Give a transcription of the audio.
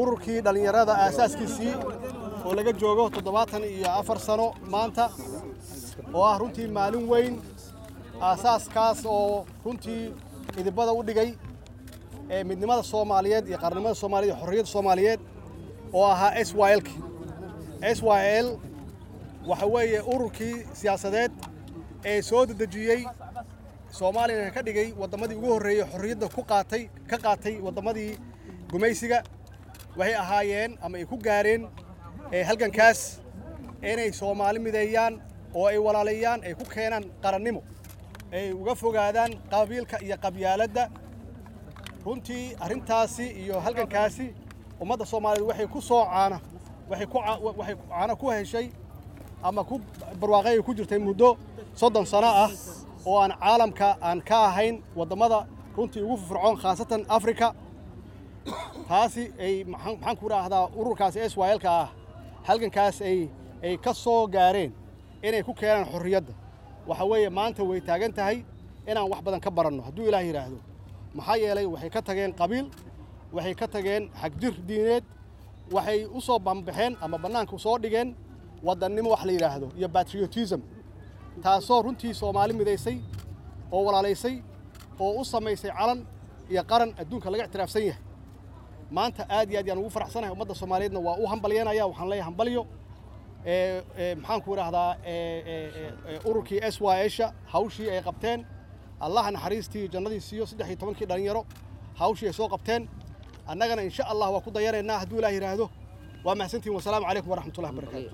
Ururkii dhallinyarada aasaaskiisii oo laga joogo 74 sano maanta, oo ah runtii maalin weyn, aasaaskaas oo runtii idibada u dhigay ee midnimada Soomaaliyeed iyo qarnimada Soomaaliyeed iyo xorriyadda Soomaaliyeed, oo ahaa SYL. SYL waxa weeye ururkii siyaasadeed ee soo dedejiyey Soomaaliyana ka dhigay waddamadii ugu horreeyey xorriyadda ku qaatay, ka qaatay waddamadii gumaysiga. Waxay ahaayeen ama ay ku gaareen halgankaas inay Soomaali mideeyaan oo ay walaaleeyaan, ay ku keenaan qarannimo, ay uga fogaadaan qabiilka iyo qabyaaladda. Runtii arrintaasi iyo halgankaasi ummadda Soomaaliyeed waxay ku soo caana waxay ku waxay caano ku heshay ama ku barwaaqay ay ku jirtay muddo 30 sano ah oo aan caalamka aan ka ahayn waddamada runtii ugu firfircoon, khaasatan Afrika. Taasi ay maxaan ku idhaahdaa, ururkaasi SYL-ka ah halgankaas ay ka soo gaareen inay ku keenaan xorriyadda, waxa weeye maanta way taagan tahay inaan wax badan ka baranno hadduu Ilaah yidhaahdo. Maxaa yeelay waxay ka tageen qabiil, waxay ka tageen xagjir diineed, waxay u soo banbaxeen ama bannaanka soo dhigeen wadannimo wax la yidhaahdo iyo patriotism, taasoo runtii Soomaali midaysay oo walaalaysay oo u samaysay calan iyo qaran adduunka laga ictiraafsan yahay. Maanta aad iyo aad yaan ugu faraxsanahay, ummadda Soomaaliyeedna waa u hambalyanaya. Waxaan leeyahay hambalyo. Maxaan ku idhaahdaa, ururkii SYL hawshii ay qabteen, Allaha naxariistii jannadii siiyo 13-kii dhalinyaro hawshii ay soo qabteen. Annagana insha Allah waa ku dayanaynaa hadduu Ilaah yidhaahdo. Waa mahadsantihin, wasalaamu calaykum waraxmatullahi wabarakaatu.